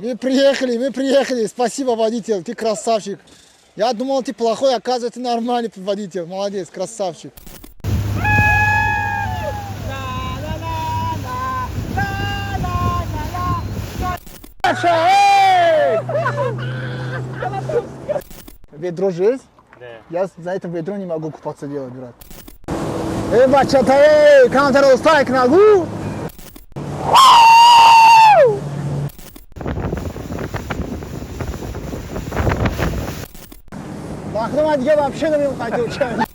Мы приехали, мы приехали. Спасибо, водитель, ты красавчик. Я думал, ты плохой, оказывается, ты нормальный водитель. Молодец, красавчик. Ведро же есть? Да. Я за это ведро не могу купаться делать, брат. Эй, бачата, эй, counter strike нагу! Бахром дига вообще намехоҳад уча.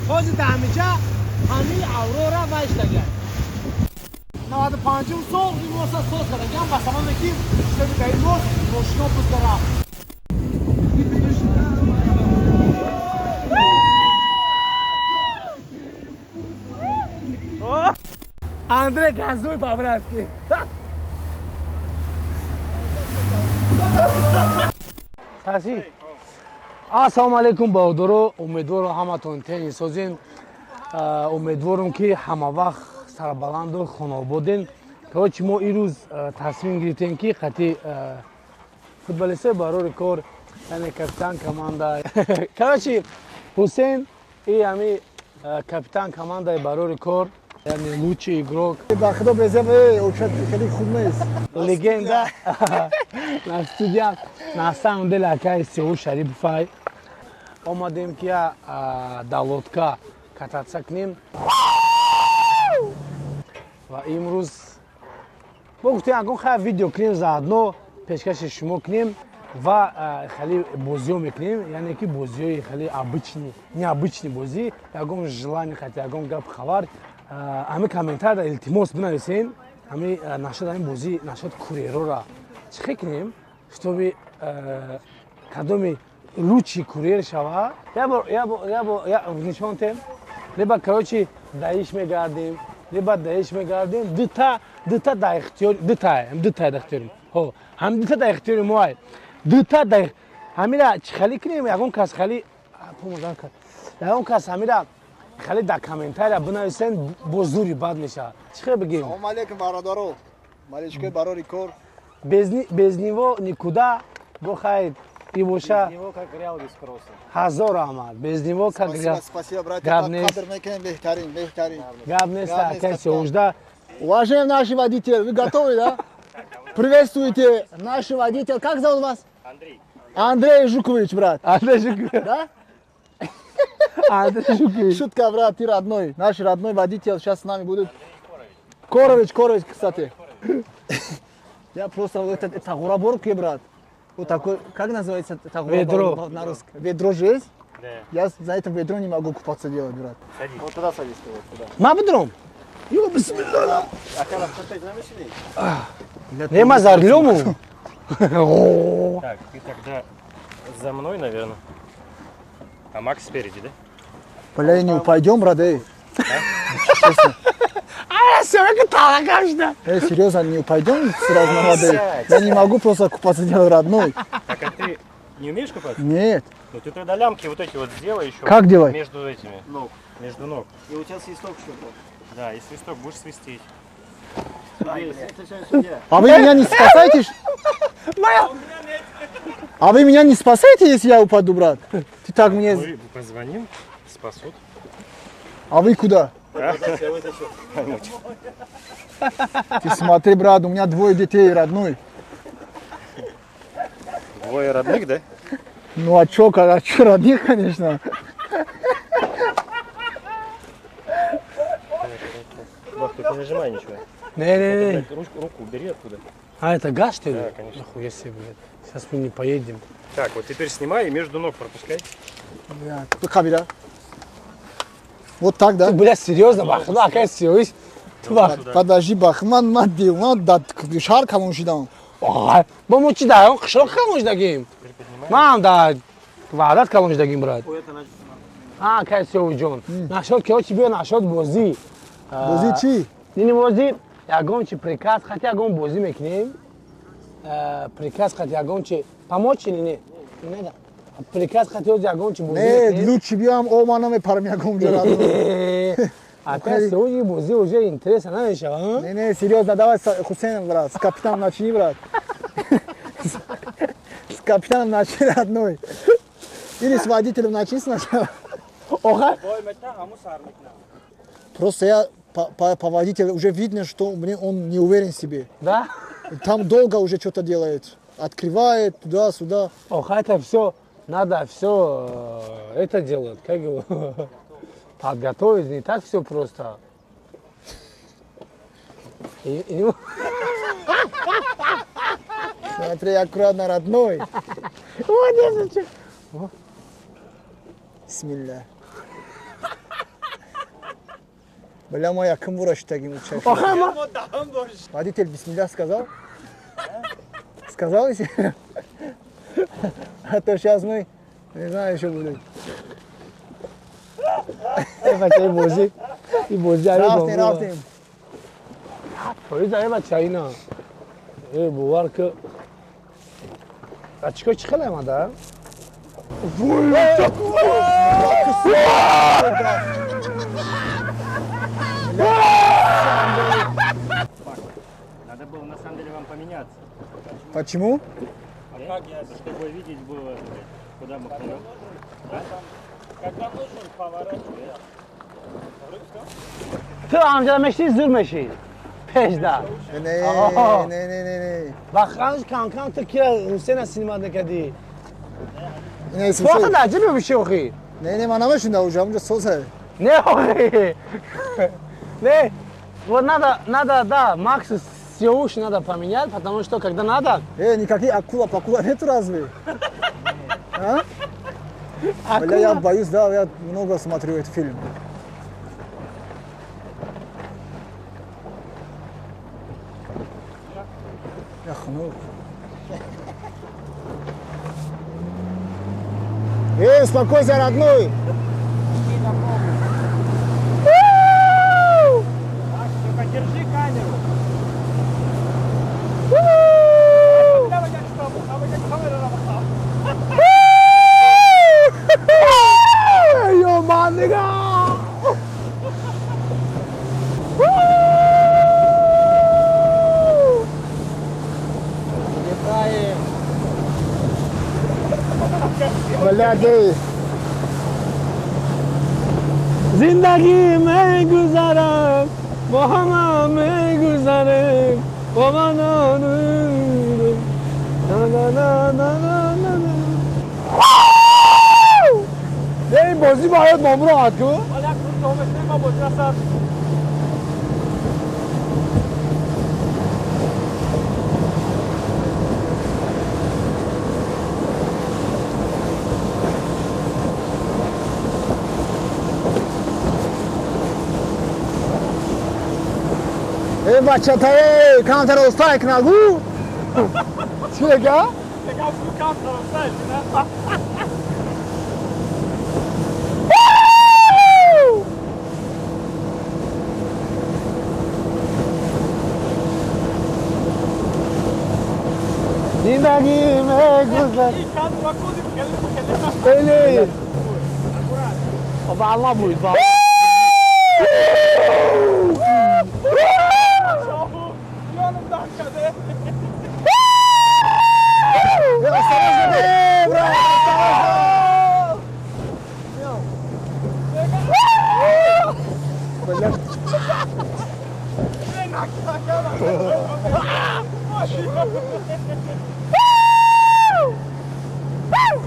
ҳозир даҳмича ҳамин Аврора вайштаган 95 сол ин моста соз кардаган, ба сабабе ки шитоби дар ин мост мошино бузда рафт. Андрей, газуй по-братски. Таси. Ассалому алайкум, бародаро, умедворам, ҳаматон тени созин. Умедворам, ки ҳама вақт сарбаланду хонободен. Короче, мо ирӯз тасмим гирифтем, ки қати футболистои барори кор, яъне капитан команда, короче, Ҳусейн и ҳами капитан командаи барори кор, яъне лучший игрок. Ба худо, безеб, эй, уча хеле хуб нест. Легенда на студия. На самом деле, акай Сиёвуш Шариповай, омадем, ки да лодка кататься кунем. Ва имрӯз мо гуфтем, ягон хай видео кунем, заодно пешкаши шумо кунем ва хеле бозиҳо мекунем, яъне ки бозиҳои хеле обычный, необычный бозӣ. Ягон желание хати, ягон гап, хабар, ҳами комментария, илтимос, бинависен. Ҳами нашод ҳамин бозӣ, нашод курьерора чӣ хел кунем, чтобы кадоми лучший курьер шава. Ябор нишон тем, либо, короче, даиш мегардем, либо даиш мегардем. Дута да ихтиёр, дута да ихтиёрим. Ҳо, ҳам дута да ихтиёри мо, дута да. Ҳамира чӣ хеле кунем? Ягон кас хеле помодан кард, ягон кас ҳамира хеле дар комментария бинависен, бо зури бад мешавад. Чӣ хел бигем? Салом алейкум, бародаро. Маличкои барори кор. Без него никуда. Бо хайр и боша. Без него как Реал без Кроса. Ҳазор раҳмат, без него как Спасибо, спасибо, брат. Гап нест. Қадр мекунем, беҳтарин, беҳтарин. Гап нест. Гап нест, акай капитан. Сеужда. Уважаемый наш водитель, вы готовы, да? Приветствуйте, наш водитель. Как зовут вас? Андрей. Андрей Жукович, брат. Андрей Жукович. Да? Андрей Жукович. Шутка, брат, ты родной. Наш родной водитель сейчас с нами будет. Корович, Корович, кстати. Я просто вот это гураборки, брат. Вот такой, как называется это? Ведро. На русском? Ведро же есть? Да. Я за это ведро не могу купаться делать, брат. Садись. Вот туда садись ты, вот туда. Ма бидром? Ё бисмилла. А когда в замешали? Не, ма за рулёму. Так, ты тогда за мной, наверное. А Макс спереди, да? Бля, не упадем, брат, эй. Талакашда. Эй, серьезно, не упадем сразу на воды? Я не могу просто купаться делать, родной. Так, а ты не умеешь купаться? Нет. Ну ты тогда лямки вот эти вот сделай еще. Как делать? Между этими. Ног. Между ног. И у тебя свисток еще был. Да, и свисток будешь свистеть. Это сегодня судья. А вы меня не спасаете? А вы меня не спасаете, если я упаду, брат? Ты так мне. Мы позвоним, спасут. А вы куда? Я вытащу. Ты смотри, брат, у меня двое детей, родной. Двое родных, да? Ну а чё, а чё родных, конечно. Бах, только не нажимай ничего. Не, не, не. Блядь, ручку, руку убери оттуда. А это газ, что ли? Да, конечно. Нахуя себе, блядь. Сейчас мы не поедем. Так, вот теперь снимай и между ног пропускай. Бля, камера. Вот так, да? Ты, блядь, серьезно, бахда, акай серьез. Ту бах. Подожди, бах, ман дил, ман да шар калон шидам. Ба мо чи да, қишлоқ калон шудагим. Теперь поднимай. Ман да Ваҳдат калон шудагим, брат. А, акай Сиёвуҷон. Нашод, короче, биё, нашод бозӣ. Бозӣ чӣ? Нини бозӣ, ягон чи приказ, хати ягон бозӣ мекунем. Приказ қати ягон чи помочь или не? Не надо. Приказ қати оз ягон чи бозӣ Не, лучше биям, о, ман намепарам ягон ҷо. А та сегодня бозӣ уже интересно намешава. Не, не, серьезно, давай с Хусейном, брат, с капитаном начни, брат. С капитаном начни, родной. Или с водителем начни сначала. Просто я по водителю уже видно, что мне он не уверен в себе. Да? Там долго уже что-то делает. Открывает туда-сюда. Ох, это все, надо все это делать, как его подготовить, не так все просто. Смотри, аккуратно, родной. Вот я зачем. Бисмилля. Бля, моя кымбура штагим. Водитель бисмилля сказал? Сказал? А то сейчас мы не знаю, что будет. Рафтем, рафтем. Надо было на самом деле вам поменяться. Почему? А как я, чтобы видеть было, куда мы пойдем? Когда нужен, поворачивай. Ты амжа меши, зур меши. Пежда. Не, не, не, не, не. Баханж кан-кан ты кира Хусейна снимать накади. Не, слушай. Да, тебе вообще охи. Не, не, мана мешин да уже, амжа соса. Не охи. Не, вот надо, да, Максу все уши надо поменять, потому что когда надо... Никакие акула-пакула нету разве? А? Бля, я боюсь, да, я много смотрю этот фильм. Эх, ну... Эй, успокойся, родной! Держи камеру. Блядь, зиндагӣ мегузарад, бо ҳама мегузарем, бо ман. Эй, бозӣ бояд мамуроат ку? Эй, бачата, эй, Counter-Strike нагу? Чӣ мега? Зиндагӣ мегузарад. Элей. Волна будет, волна.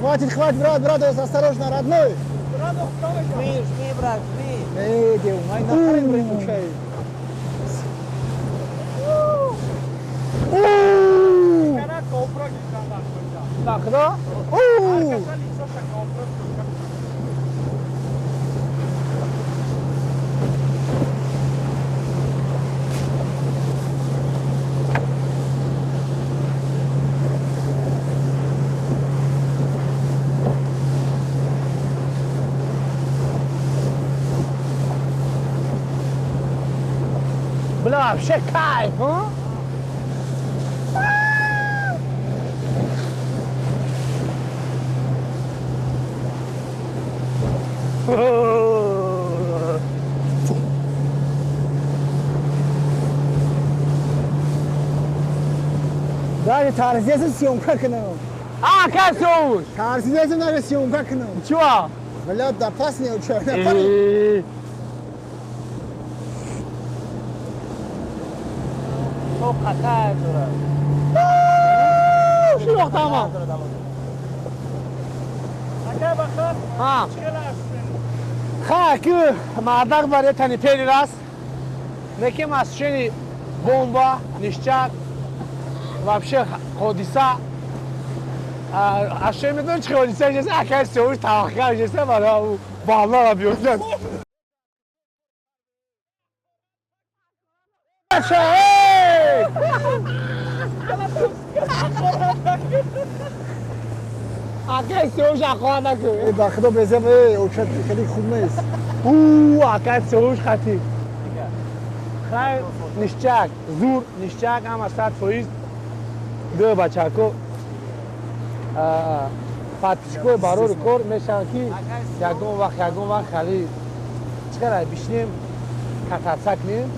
Хватит, хватит, брат, брат, осторожно, родной. Жми, жми, брат, жми. Эй, дев, май нахрен примучай. Так, да? Бля, вообще кайф, а? Даже тарсидесим съёмка кунам. А, как съёмка? Тарсидесим даже съёмка кунам. Чего? Бля, да опаснее уча. О, какая дура. Шилох тамам. А. Ха, ки мардак бар этани пери раз. Некем ощущение бомба, ништяк. Вообще ҳодиса. Ощущение медонӣ чӣ ҳодиса ҷеса? Акай сеуш таваққал ҷеса бара баллара биёфтад. Акай сеуш ахоа накун. Э, ба худо безеб, э, оча хеле хуб нест. У, акай сеуш хати. Хай, ништяк, зур, ништяк, ама 100%. Ду бачако подписчикои барори кор мешаванд ки ягон вақт хали чӣ бишнем, кататься кунем.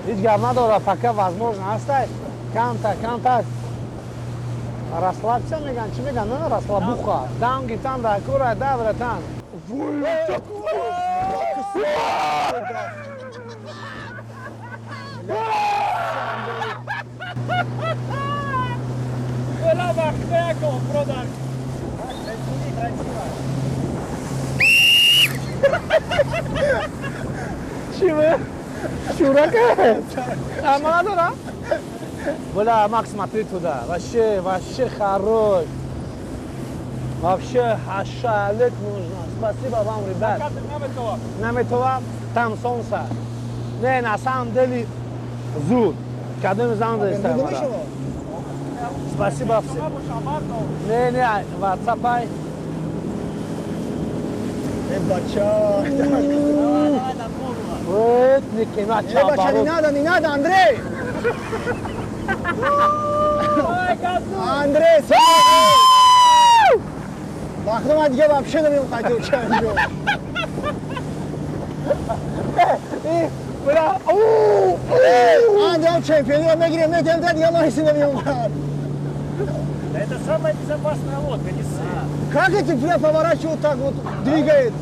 Ҳеҷ гап надорад, пока возможно ҳастай. Камтар расслабься меган, чӣ меган? На, расслабуха. Дам гирифтан дар кора, да, братан. Чего? Чурака? А мало, да? Бля, Макс, смотри туда. Вообще, вообще хорош. Вообще, ошалеть нужно. Спасибо вам, ребят. Наметова, там солнце. Не, на самом деле, зуд. Когда мы заново ставим. Спасибо всем. Не, не, WhatsApp. Э, бача. Вот, не бача, не надо, не надо, Андрей. Андрей, Бахром, я вообще на нем хотел чай. Бля, Андрей, чемпион, я говорю, мне там я на нем. Это самая безопасная лодка, не ссы. Как это, бля, поворачивает так вот, двигает?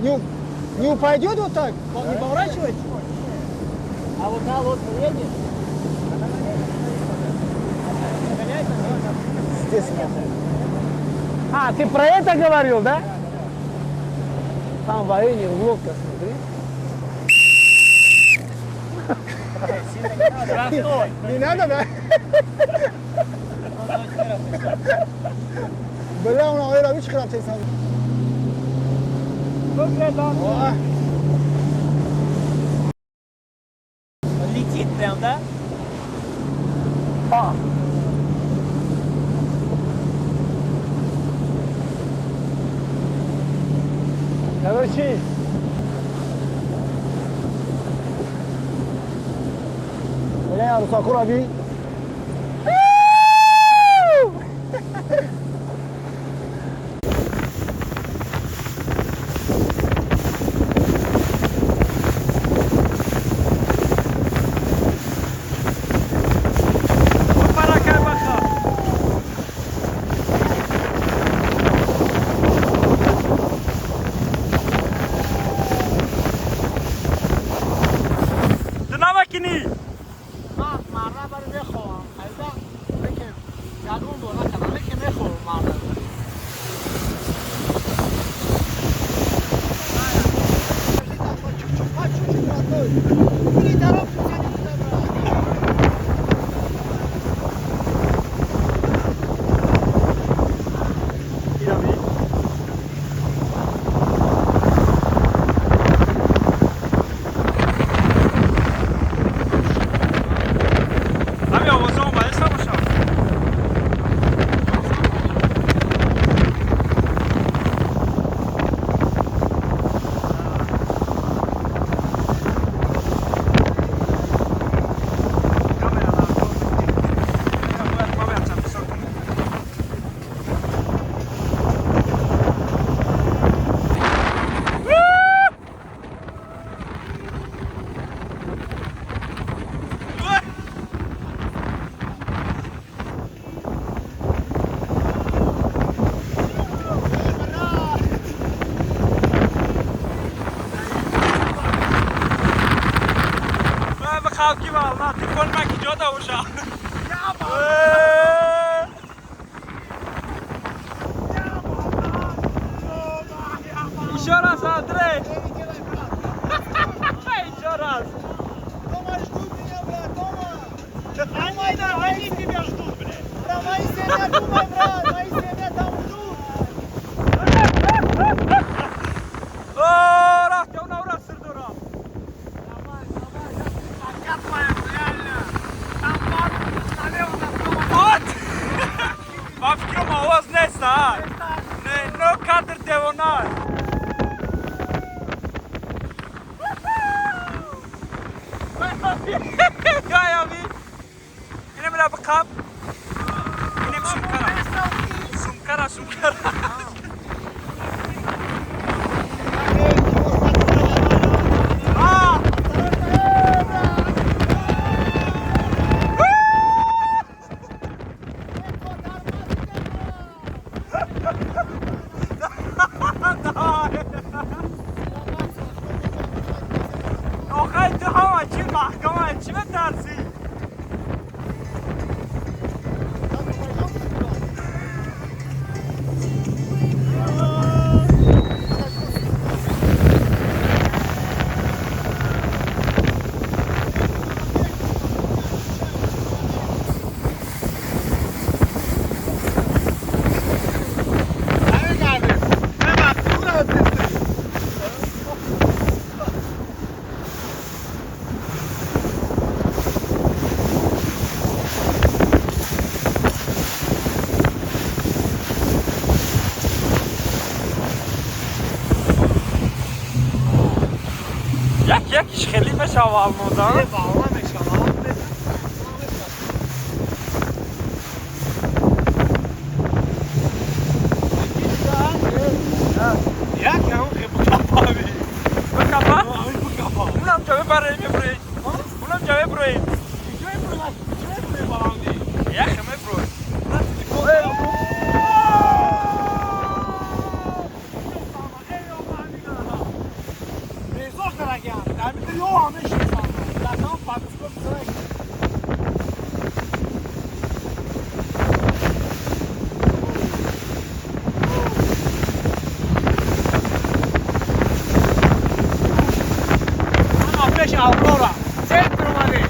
Не упадет вот так? Не поворачивает? А вот та лодка едет? Здесь. А, ты про это говорил, да? Там военный лодка, смотри. Не надо, да? Бля, он оера, видишь, храм ты сам. Летит прям, да? А. Короче, бля, Русакура, ви. Бақав ки волна, телефон ма ки ҷода уша. Еще раз, Андрей. Еще раз. Дома ждут меня, брат, дома. Они тебя ждут, блядь. Про мои семья думай, брат, мои семья там ждут. О, рафт, я ура, сырдура. Давай, давай, сейчас реально. Там пару налево, направо. Вот! Ба фикрам овоз нест, а? Не, но кадр девона. Яяви. Инем ра бақаб. Инем сумкара. Сумкара, сумкара. Охай ту ҳама чӣ маҳкама, чӣ метарсӣ? Якиш хеле мешава алмоза. Волна мешава. Як ҳам бикапави. Бикапа? Бикапа. Унам ҷаве барои мебурӣ. Унам ҷаве бурӣ. Ҷаве бурӣ, ҷаве бурӣ баландӣ. Як мебурӣ. Аврора, центр омадем.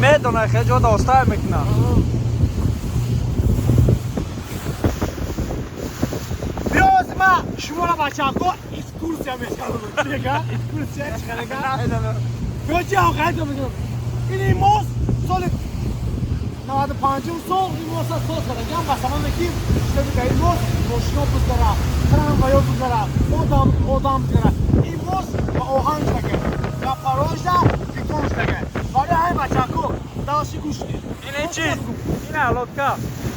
Медона хеле ҷо доста мекунам. Биёз ма шуморо бачаҳо экскурсия мешавам. Чига? Экскурсия чӣ харега? Биё чи охайто мекунам. Ин мост соли 95 сол ин моста соз кардагиам ба сабабе ки шудаби дар ин мост мошино бизгара, трамвайо бизгара, одам бизгара. Ин мост ба оҳан шудага, ба парожда бетон шудага. Барои ҳамин бачаҳо даши гӯш кунед. Ин чиз? Ин лодка.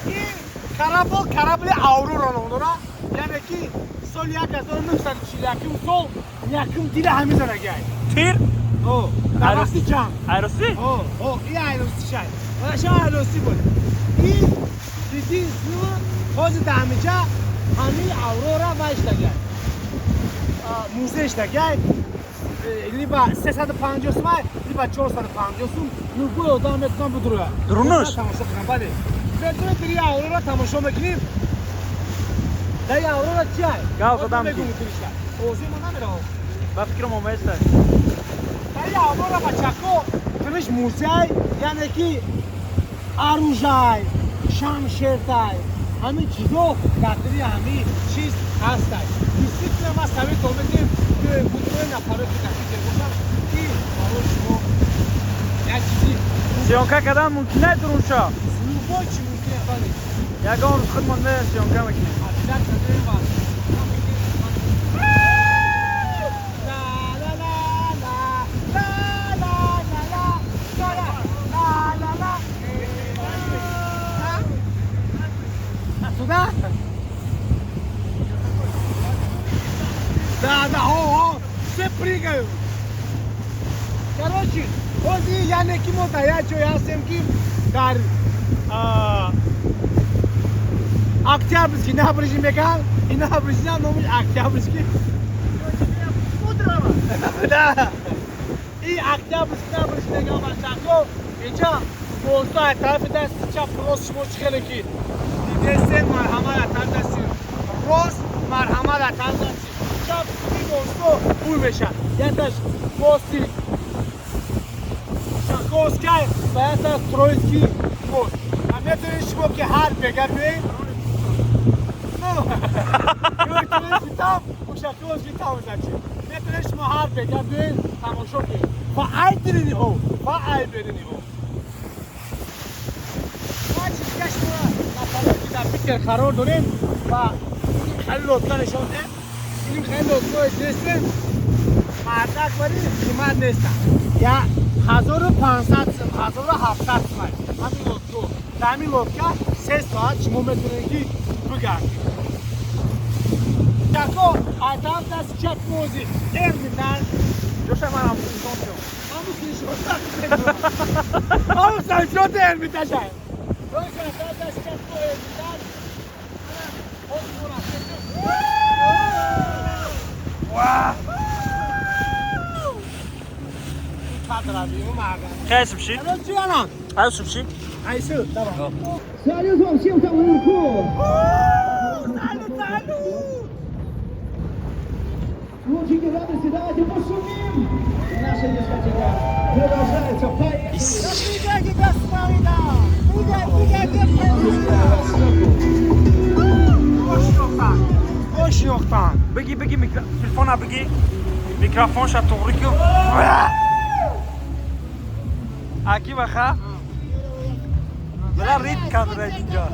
Ин корабль, корабли Аврора ном дорад. Яъне ки соли 1941 сол якум тира ҳамин задагиай. Тир? О, дар вақти ҷанг. Айросӣ? О, ин айросӣ шай. Ша айросӣ буд. Ин диди ҳозир дар ҳаминҷа ҳамин Аврора вай шудагиай. Музей шудагиай. Либо 350 сум, либо 450 сум. Любой одам метавонад бидурояд. Дурунуш? Тамошо кунам, бале. Бетуни дири Аврора тамошо мекунем. Дар Аврора чи ай? Гав задам ки. Ози ма намеравам. Ба фикрам оместа. Дар Аврора бачако туниш музей, яъне ки оружай, шамшертай, ҳамин чизо дар дили ҳамин чиз ҳастай. Действительно ма совет омедем ки будрои нафаро ки дар фикр бошанд, ки барои шумо як чизи съёмка кардан мумкин аст дурунша? Любой чи мумкин аст, бале. Ягон рӯз худмон мерем съёмка мекунем. Обязательно мерем ва. Ла ла ла. Короче, ҳозир яъне ки мо дар як ҷое ҳастем, ки дар Октябрьский набережный меган, и набережная номиш Октябрьский. Да. И Октябрьский набережный меган, бачако. Инҷа мостҳо аз тарафи дасти чап, рост шумо чӣ хеле ки дидестен, марҳамат, аз тарафи дасти рост, марҳамат, аз тарафи дасти чап ин мостҳо буй мешавад. Якташ мости Ушаковскай ва якташ Троицкий мост. Ва метавонед шумо ки ҳар бега биёед, Троицкий там, Ушаковский там, значит. Метавонед шумо ҳар бега биёед, тамошо кунед. Ва ай дирини об, ва ай берини об. Нафаре ки дар Питер қарор дорем ва хеле лодка нишон дем. Ин хеле лодкаи дестем, мардак, вале қимат нестанд. Я 1500 сум, 1700 сум ҳамин лодко. Дар ҳамин лодка 3 соат шумо метавонед ки бигардед. Яко атам даст чап мози Эрмитаж. Ҷоша манам нишон дем. Ҳамун ҳамун самчоти Эрмитажай. Короче, атам даст чап мо Эрмитаж. Ҳозир мо рафтем. Ва! Кадра биём мардам. Хай субши. Короче, ана. Ай субши. Айсу, давай. Салют вам всем там наверху! Салют, салют! Лучики радости, давайте пошумим! Наша дискотека продолжается. Поехали! Прыгайте до Смолина! Прыгай, прыгай, прыгай! Ошёхтан! Бигӣ, бигӣ, телефона бигӣ. Микрофонша туғри кун. Аки баха. Бара рит камера инҷо.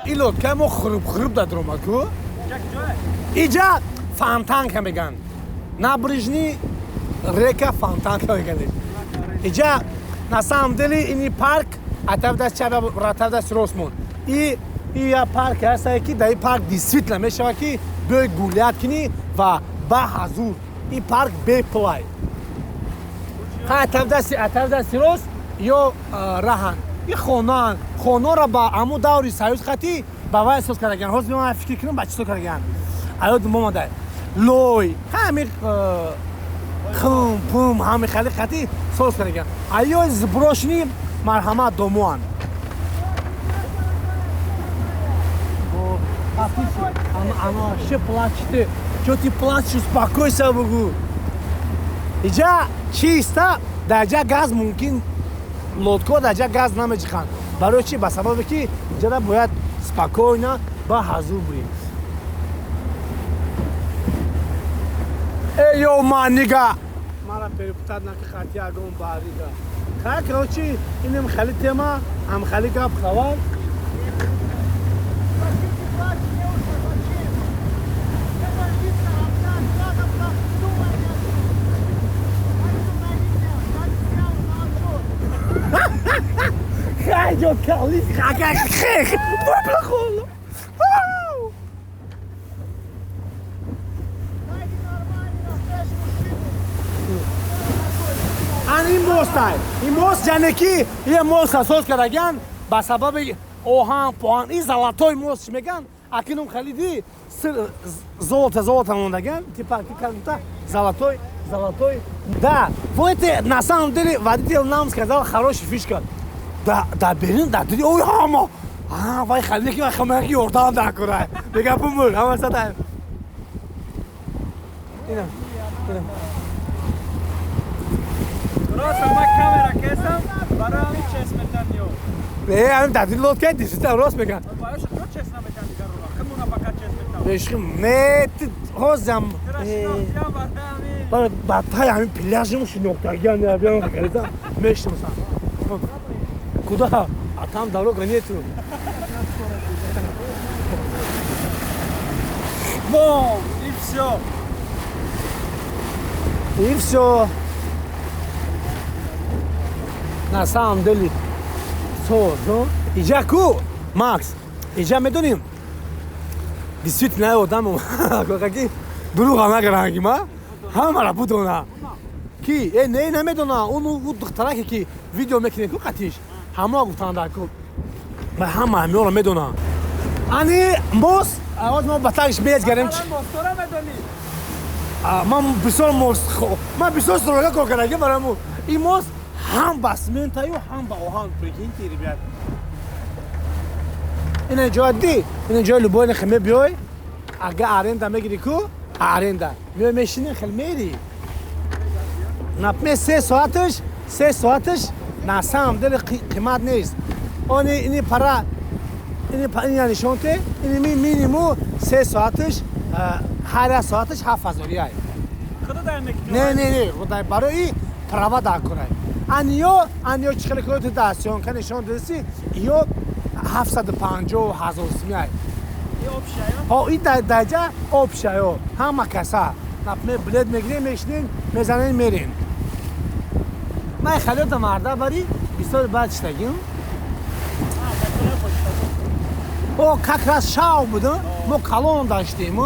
Ин лодка мо хуруб хуруб дадромад ку. Иҷа Фонтанка меган. Набережный река Фонтанка меган. Иҷа на самом деле ини парк атав даст чап, ратав даст рост мон. И я парк ҳастае, ки дар ин парк действительно мешавад ки биёй гулять кунӣ ва ба ҳазур. Ин парк бепулай. Атав дасти рост ё раҳан. И хонаан. Хонаро ба ҳамун даври союз хати ба вай соз кардагиан. Ҳозир ман фикр кунам, ба чӣ соз кардагиан. Аёдум омада. Лой, ҳами хум, пум, ҳами хали хати соз кардагиан. Аёи заброшенный, марҳамат, домоан. Она вообще плачет. Чё ты плачешь? Успокойся, бугу. Иҷа чиста, дар ҷа газ мумкин, лодко дар ҷа газ намеҷиқанд. Барои чи? Ба сабабе ки иҷара бояд спокойно ба ҳазур бурӣ. Эй, ё манига! Мара перепутать наки хати ягон барига. Хай, короче, инем хали тема, ам хали гап хабар. Зачем ты плачешь, девушка, зачем? Это лица, опять, рядом, как думай, Хай, ҷо калис, хах, выплахол. Найди нормальный, настоящий мужчину. Ан ин мостай. Ин мост, яъне ки ин мост асос кардаган ба сабаби оҳан, поҳан, ин золотой мост чӣ меган? Акинум халиди золото, золото мондаган, типа как будто золотой, золотой. Да, вот это на самом деле водитель нам сказал хорошая фишка. Да, да, берин, да, диди, ой, ҳама. А, вай халиди ки вай хамаки ёрдам дакура. Мега бумур, ҳама садай. Ина. Ина. Рост, ама камера кесам, барои ҳамин чес метан ё. Э, ҳамин дар дили лодка действительно рост меган. Барои шо чес наметан дигар рӯ. Химуна фақат чес метан. Бешхим, не, ти ҳозам. Тира шинохтиям барои ҳамин. Ба ба тай ҳамин пляжим шинохтагиам, я биям харида мешиносам. Куда? А там дорога нету. Бом, и всё. И все. На самом деле, Соз, иҷа ку, Макс, иҷа медоним. Действительно одам ки дурӯға нагаранги ма ҳамара будона. Ки э не намедона, он ӯ духтараке ки видео мекунем ку қатиш. Ҳамаро гуфтанда ку. Ва ҳама ҳамиёро медона. Ани мост, аваз мо ба тагиш мезгарем. Ман бисёр мост, ман бисёр стройка кор кардаги бараму. Ин мост ҳам ба сментаю, ҳам ба оҳан, прикиньте, ребят. Ина ҷоя ди, ина ҷои любой нахе мебиёй, агар аренда мегири ку, аренда. Миёй мешини, хел мери. Например, 3 соаташ на самом деле қимат нест. Они ини пара, ини ина нишонте, ини минимум 3 соаташ, ҳар як соаташ 7000 яй. Не, не, не, худай барои права дар кунай. Аниё чӣ хеле кӯ дар съёмка нишон додиси, ё 750 ҳазор сумяй. Ҳо, и даҷа общая, ҳама каса. Например, билет мегирем, мешинем, мезанем, мерем. Ман халёта марда бари бисёр баъд шидагим. О, как раз шав буд, мо калон доштем.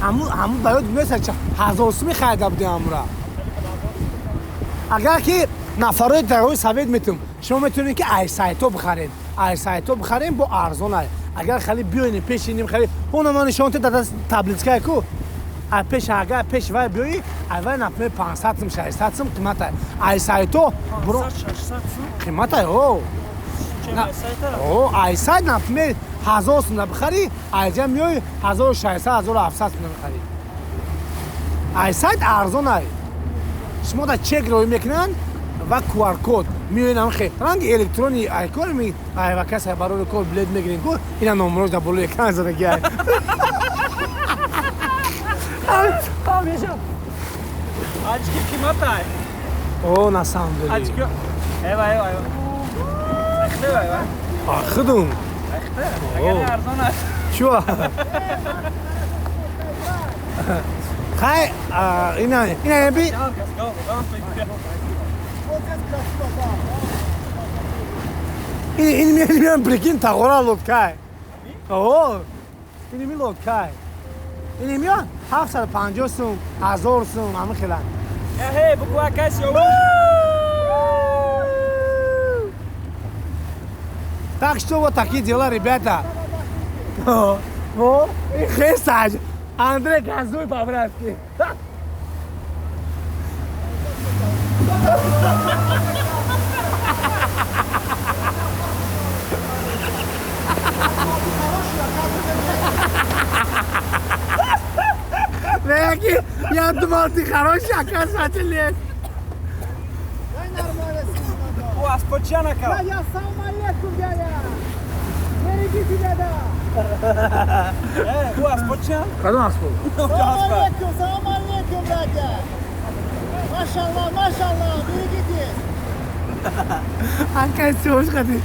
Ҳаму ба ёд меса 1000 суми харида будем ҳамура. Агар ки нафарои дарои совет метум, шумо метавонед ки ай сайто бихаред. Ай сайто бихарем, бо арзон ай. Агар хали биёинем пешинем хали, она ман нишонте дада табличка ку. Ай пеш агар пеш вай биёи, ай вай например 500 сум, 600 сум қимат ай. Ай сайто қимат ай, о. О, ай сайт например 1000 сум бихари, айҷа миёи 1600, 1700 сум бихари. Ай сайт арзон ай. Шумо да чек роӣ мекунанд ва QR-код миёин ҳам ранги электрони айкор ми ай касе барои кор билет мегирин ку, ина номрош дар болои экран задаги ай. Очки қимат ай. О, на самом деле. Очки. Эва, эва, эва. Ахте, эва. Ахидум. Ахте. Агар арзон аст. Чуа? Хай, ина би. Ин миён прикинь тағора лодкай. О, ин ми лодкай. Ин миён 750 сум, 1000 сум, ҳама хела. Э, буку акаси. Так что вот такие дела, ребята. О, хесаж. Андрей, газуй по-братски. Реки, я думал, ты хороший, оказывается, лес. О, аспочанака. Я сам алейкум, дядя. Береги себя, да. Э, аспочан? Кадом аспо? Салам алейкум, салам алейкум, братья. Машаллах, машаллах, берегитесь. Акай, всего ходи.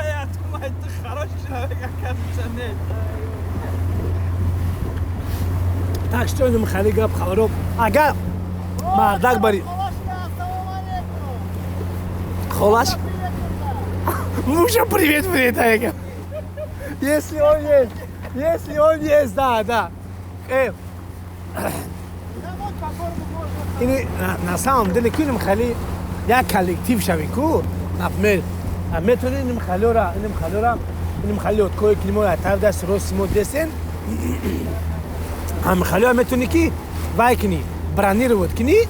Я думаю, ты хороший человек, оказывается, нет. Так что инам хеле гап хабаро. Агар мардак бари. Холаш? Мужа привет привет. Если он есть, если он есть, да, да. Ини на самом деле кунем хеле як коллектив шавем ку, например, метавонем иним халёра, иним халёра, иним халёт кое ки мо тараф даст рост мо десен, ҳам халёра метавонӣ ки вай кунӣ, бронировать кунӣ,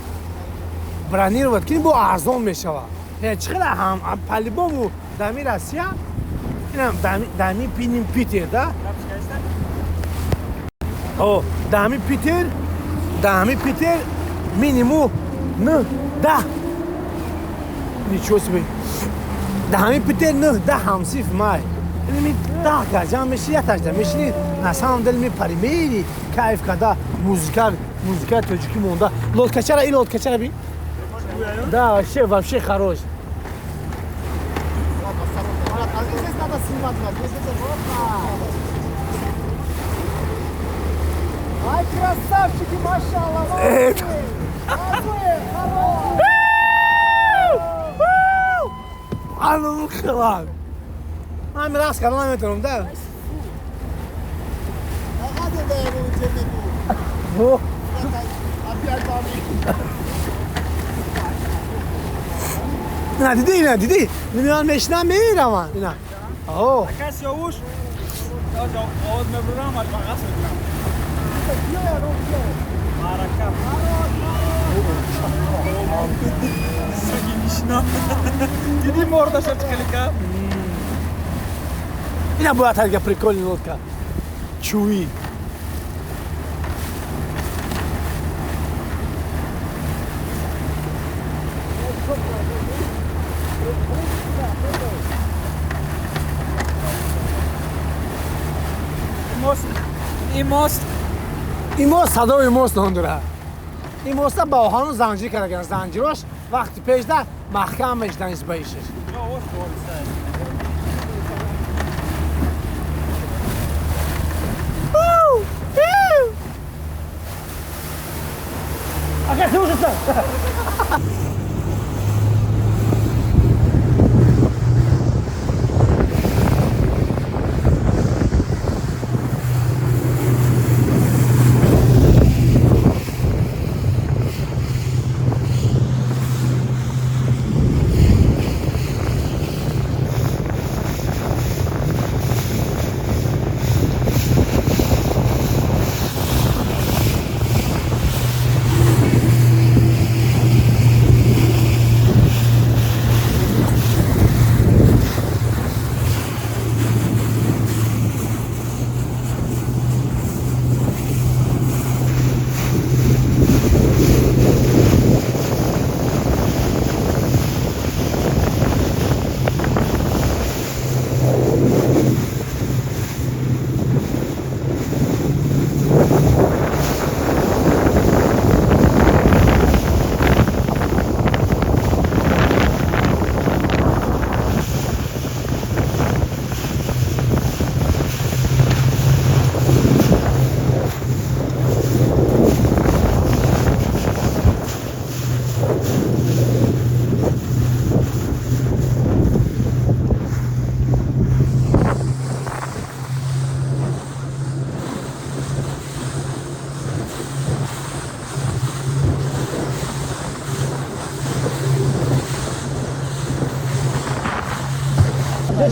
бронировать кунӣ, бо арзон мешавад. Чӣ хела ҳам по-любому дами Россия, инам дами пиним Питер, да? О, дами Питер минимум 9, 10. Ничего себе. Дами Питер 9, 10 ҳамсиф май. Ини 10 гаҷам меши, ятажда мешини, на самом деле мепари, мери, кайф када, музыка, музыка тоҷикӣ монда. Лодкачара, и лодкачара би? Да, вообще, вообще хорош. А здесь надо снимать, брат. Здесь это... Ай, красавчик! Красавчики, машалла! Ану хилан. Ман рақс кардан наметавонам, да? Ина дидӣ, ина дидӣ? Меоян мешинам, мераванд. Ина. Аҳо. Ака Сиёвуш, овоз мебурам, рақс мекунам. Марака. Саги мишна. Дидӣ мордаша чӣ хеле кард? Ина бояд ҳарга прикольный лодка. Чуи. Ин мост садои мост ном дорад. Ин моста ба оҳану занҷир кардаган. Занҷирош вақти пешда маҳкам мешидан нисбаишаш. Ака, слушайся!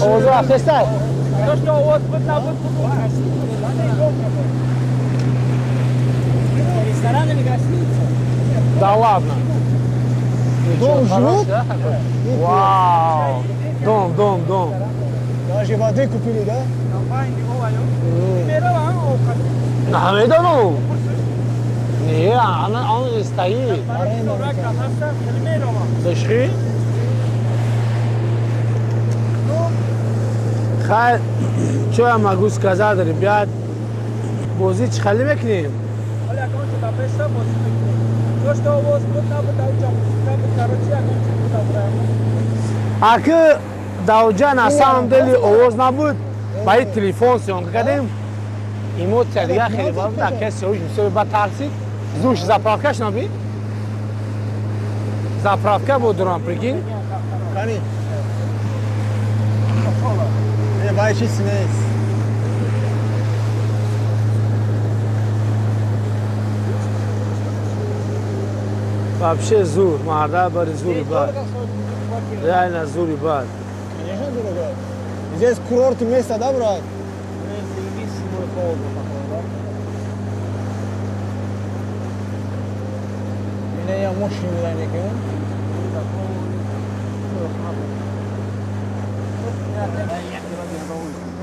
Овоз рафтестай? То, что овоз буд набуд. Ресторан или гостиница? Да ладно. Дом живут? Вау! Дом, дом, дом. Даже воды купили, да? Намедонам. Не, он стоит. Слыши? Хай, что я могу сказать, ребят? Бозӣ чӣ хеле мекунем? Аки даоҷа на самом деле овоз набуд, ба и телефон съёмка кардем. Эмоция дига хеле бад буд, ака Сиёвуш бисёр бад тарсид. Зуш заправкаш наби? Заправка буд дурам, прикинь? Кани. Вай чизи нест. Вообще зур, марда бари зури бад. Реально зури бад. Конечно, дорого. Здесь курорт место, да, брат? Меня я мощный миланики.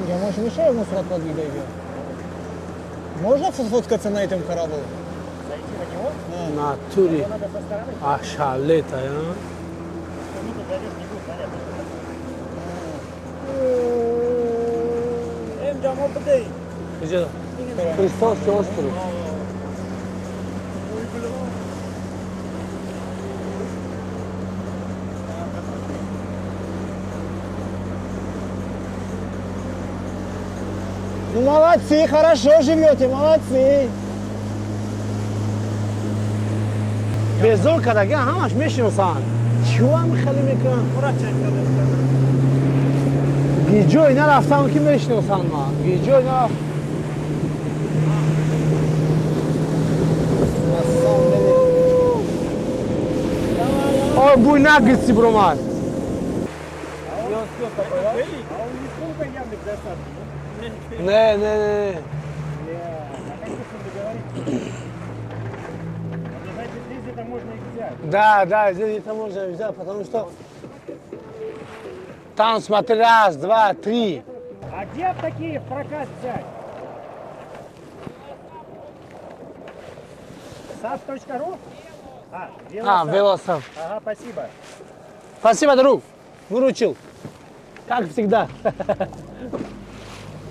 Я, может, мешаю ему сурат подвигать? Можно сфоткаться на этом корабле? Зайти на него? Натуре. Ашалета, а? Христовский остров. Ну молодцы, хорошо живете, молодцы. Безор кардаги ҳамаш мешиносанд. Чиам хеле мекунанд? Гиҷой нарафтам ки мешиносанд ма. Гиҷой нарафт. Ой, буй нагидси бромад. Не, не, не. Да, да, здесь это можно взять, потому что там, смотри, раз, два, три. А где такие в прокат взять? Сав.ру? А, велосав. А, велосав. Ага, спасибо. Спасибо, друг. Выручил. Как всегда.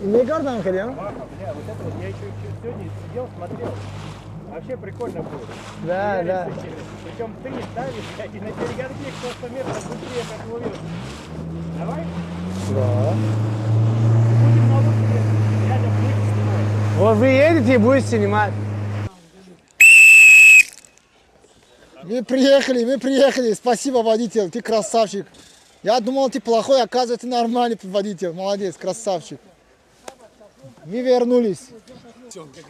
Мегардам хеле, Бля, вот это вот я еще сегодня сидел, смотрел. Вообще прикольно было. Да, да. Причем ты ставишь, блядь, и на перегонке кто 100 метров быстрее проплывет. Давай? Да. Будем на лодке рядом будете снимать. Вот вы едете и будете снимать. Мы приехали, мы приехали. Спасибо, водитель, ты красавчик. Я думал, ты плохой, оказывается, ты нормальный водитель. Молодец, красавчик. Мы вернулись.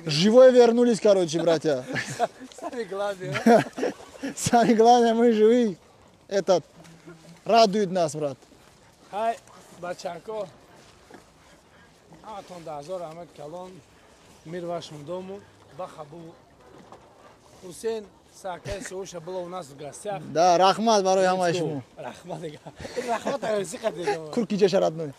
Живой вернулись, короче, братья. Самое главное. Самое главное, мы живы. Этот радует нас, брат. Хай, бачако. Атон дазор Ахмед Калон. Мир вашему дому. Бахабу. Хусейн Сакай Сууша была у нас в гостях. Да, рахмат, барой хамашему. Рахмат, рахмат, Курки жаша родной.